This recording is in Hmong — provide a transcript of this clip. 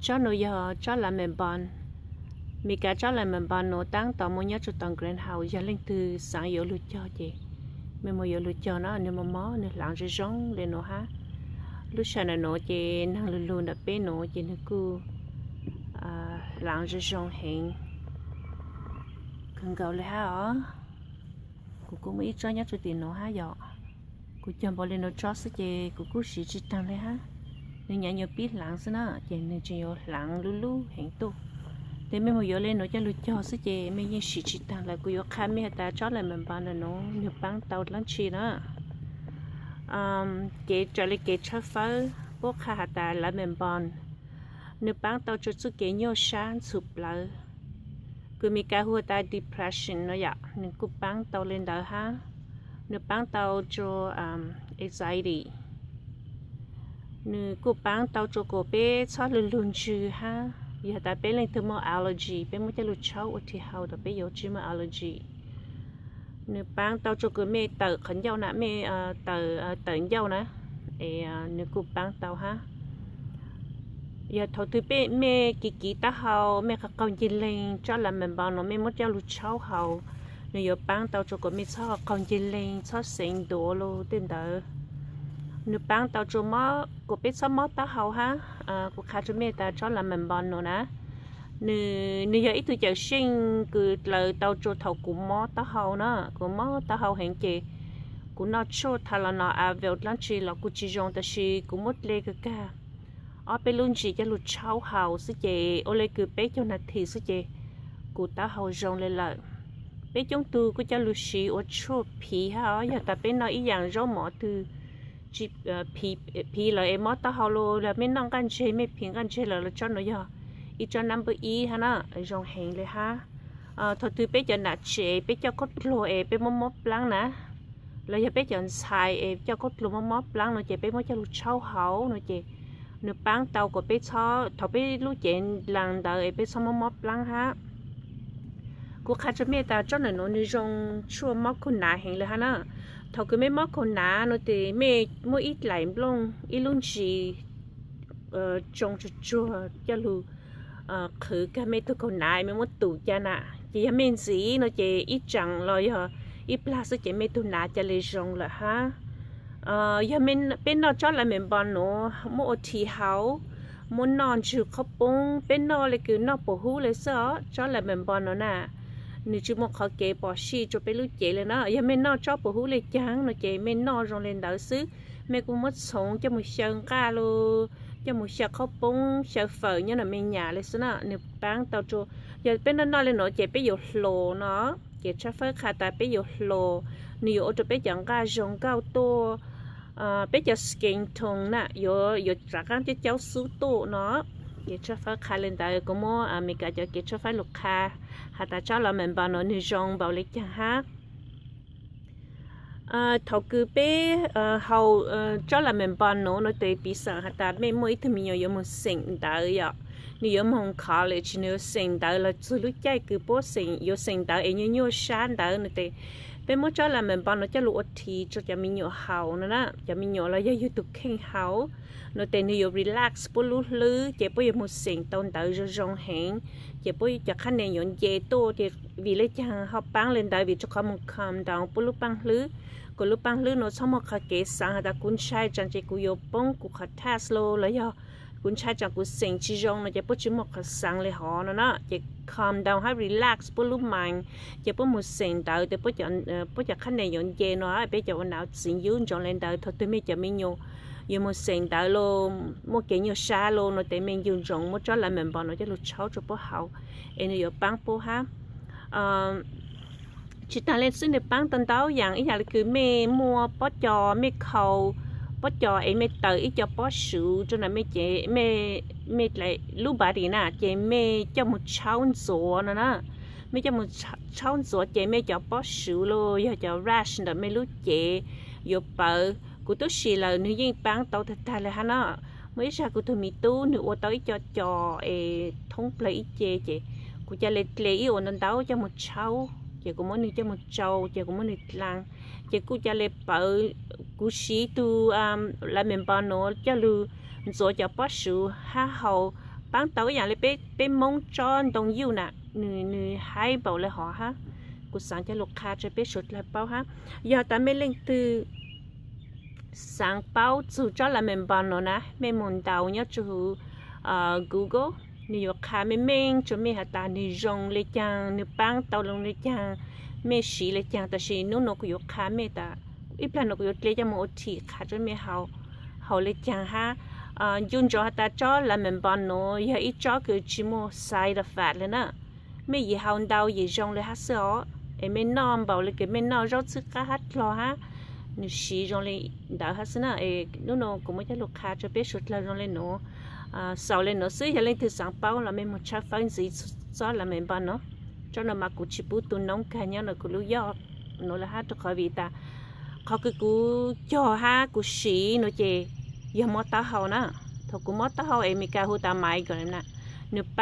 Tsob nuav yog tsob lemon balm. Meskas tsob lemon balm nuav taab tom muaj nyob rua tom greenhouse, yog leej twg xaav yuav lug cog ces mej moog yuav lug cog na, nwg mob mob nwg hlaav zoo zoo le nuav hab. Lub sij hawm nuav ces naag lug lug ntawm peb nuav ces nwg kuj hlaav zoo zoo heev kawg nkaus le hab os. Kuv kuj muaj ib tsob nyob rua tim nuav hab yom. Kuv cog npaum le nuav tsob xwb ces kuv kuj siv tsi taag le hab. Nwg nyaav nyuas pib hlaav xwb na, ces nwg tseem yuav hlaav lub lub heev tuaj. Tes mej moog yuav le nuav coj lug cog xwb ces mej yeej siv tsi taag lawm. Kuv yuav qha mej has tas tsob lemon balm nuav nwg paab tau dlaab tsi na. Kev raws le kev tshawb fawb puab qha has tas lemon balm nwg paab tau rua txuj kev nyuaj sab ntxhov plawv, kws Meskas hu tas depression no yom, nwg kuj paab tau le ntawd hab. Nwg paab tau rua anxiety. Nwg kuj paab tau rua kuas peb txhob lug lug ntswg hab. Yog tas peb leej twg muaj allergy, peb muab coj lug tshaub ua dlhi hau tas peb yuav tsi muaj allergy. Nwg paab tau rua kws mej tawm qhov ncauj na, mej tawm ncauj na, es nwg kuj paab tau hab. Yog thaum twg peb mej kiv kiv taub hau, mej qaug qaug ncig leeg, tsob lemon balm nuav mej muab coj lug tshaub haus, nwg yuav paab tau rua kuas mej txhob qaug ncig leeg, txhob xeev ntuav lug tej ntawd. Nwg paab tau rua kuas peb txhob mob taub hau hab. Kuv qha rua mej tas tsob lemon balm nuav na, nwg yog ib tug cawm seej kws dlaws tau rua thaum kuv mob taub hau na. Kuv mob taub hau heev ces kuv noj tshuaj Tylenol, Advil dlaab tsi los kuj tsi zoo, tab sis kuv muab dle kag kag ob peb lub ntsis coj lug tshaub haus xwb ces ua le kws peb caug nas this xwb ces kuv taub hau zoo le lawm. Peb coob tug kuj coj lug siv ua tshuaj phiv hab os. Yog tas peb noj ib yaam zaub mov twg tsi phiv lawm es mob taub hau lug, los mej noj nqaj ntseg, mej phiv nqaj ntseg lawm los tsob nuav yog ib tsob number ib hab na, zoo heev le hab. Thaum twg peb cov nam tsev peb coj kauj dluag es peb mob mob plaab na, los yog peb cov ntxhais es coj kauj dluag mob mob plaab no ces peb muab coj lug tshaub haus no ces nwg paab tau kuas peb txhob, thaum peb lub cev dlaag ntawd es peb txhob mob mob plaab hab. Kuv qha rua mej tas tsob ntawm nuav nwg zoo tshuaj mob khaum nav heev le hab na. Thaum kws mej mob khaum nav no tes mej muab ib dlaim nplooj ib lub ntsis tsoo tsuag tsuag coj lug qhwv kag mej tug khaum nav, mej muab tum ca na, ces yog mej ntxiv no ces ib tsaam los yog ib plag xwb ces mej tug nav ca le zoo lawm hab. Yog peb noj tsob lemon balm nuav muab ua dlhi hau, muab noj ntswg qhob poob, peb noj le kws noj pum hub le xwb os. Tsob lemon balm nuav na, nwg tsi muaj qhov kev pom sij rua peb lub cev le na. Yog mej noj tsob pum hub le caag no ces mej noj zoo le ntawd xwb. Mej kuj muab txhoov coj moog xyaw nqaj lug, coj moog xyaw qhob poob, xyaw fawm nyob nuav mej nyam le xwb na, nwg paab tau rua. Yog peb noj noj le nuav ces peb yuav hluas no, kev tshawb fawb qha tas peb yuav hluas, nwg yuav ua rua peb cov nqaj zoo nkauj tuaj, peb cov skin tone na yuav, yuav rov qaab coob coob xub tuaj no. Kev tshawb fawb qha le ntawd, kuv muab Amelikas cov kev tshawb fawb lug qha has tas tsob lemon balm nuav nwg zoo npaum le caag hab. Thaum kws peb haus tsob lemon balm nuav no tes piv xam has tas mej muaj ib tug me nyuam yuav moog xeem ntawv yom, nwg yuav moog college, nwg yuav xeem ntawv los txug lub caij kws puab xeem, yuav xeem ntawv es nyuaj nyuaj sab ntawd no tes peb muab tsob lemon balm nuav coj lug ua dlhi rua cov me nyuam haus no na, cov me nyuam los yog yug tug kheej haus no tes nwg yuav relax puab lub hlwb ces puab yuav moog xeem tau ntawv zoo zoo heev, ces puab cov qhab nees yuav nce tuaj ces vim le caag ho paab le ntawd, vim rua qhov moog calm down puab lub paaj hlwb, kuas lub paaj hlwb nuav txhob muaj qhov kev xaav has tas kuv ntshai tsaam ces kuv yuav poob kuv qhov task los, los yog kuv ntshai tsaam kuv xeem tsi zoo no ces puab tsi muaj qhov xaav le hov no na. Ces calm down hab relax puab lub mind, ces puab moog xeem ntawv tes puab cov qhab nees yuav nce no, peb cov ua nam txiv yub ntsoov le ntawd, thaum twg mej cov me nyuam yuav moog xeem ntawv los muaj kev nyuaj sab los no tes mej yug ntsoov muab tsob lemon balm no coj lug tshaub rua puab haus es nwg yuav paab puab hab. Tsi taag le xwb nwg paab tau ntau yaam, ib yaam le kws mej muaj pob co, mej khau pob co es mej taws ib co pob suv rua na, mej ces mej, mej dlai lub body na ces mej coj moog tshaub ntxuav no na. Mej coj moog tshaub ntxuav ces mej cov pob suv los yog cov rash ntawm mej lub cev yuav pawv. Kuv tub si lawm nwg yeej paab tau tag tag le hab no. Muaj ib zag kuv tug miv tub nwg ua tau ib co co es thoob plawg ib ce ces kuv ca le dle ib uas ntau ntau coj moog tshaub ces kuv muab nwg coj moog tsau ces kuv muab nwg dlaa ces kuj ca le pawv. Kuv siv tug lemon balm nuav coj lug ntxuav cov pob suv hab haus paab tau ib yaam le peb, peb Moob tsob ntoo yuj na, nws, nws haib npaum le hov hab. Kuv xaav coj lug qha rua peb suav dlawg paub hab. Yog tas mej leej twg xaav paub txug tsob lemon balm no na, mej moog ntaus nyob rua huv Google, nwg yuav qha meej meej rua mej has tas nwg zoo le caag, nwg paab tau zoo le caag, mej siv le caag. Tab sis nub nua kuv yuav qha mej tas, ib plag nua kuv yuav dle coj moog ua thim qha rua mej haus le caag hab. Ncu ntsoov has tas tsob lemon balm no yog ib tsob kws tsi muaj side effect le na. Mej yim haus ntau yim zoo le hab xwb os. Es mej noj npaum le kws mej noj zaub txhwb qab hab dlog hab, nwg siv zoo le ntawd hab xwb na. Es nub nua kuv muab coj lug qha rua peb suav dlawg zoo le nuav, xaus le nuav xwb. Yog leej twg xaav paub los mej moog tshawb fawb ntxiv tsob lemon balm no. Tsob no mas kuv tsi pub tug noob kag nyob nuav kuv lub yoj nuav le hab, rua qhov vim tas qhov kws kuv cog hab kuv siv nuav ces yog mob taub hau na. Thaum kuv mob taub hau es Meskas hu tas migraine na, nwg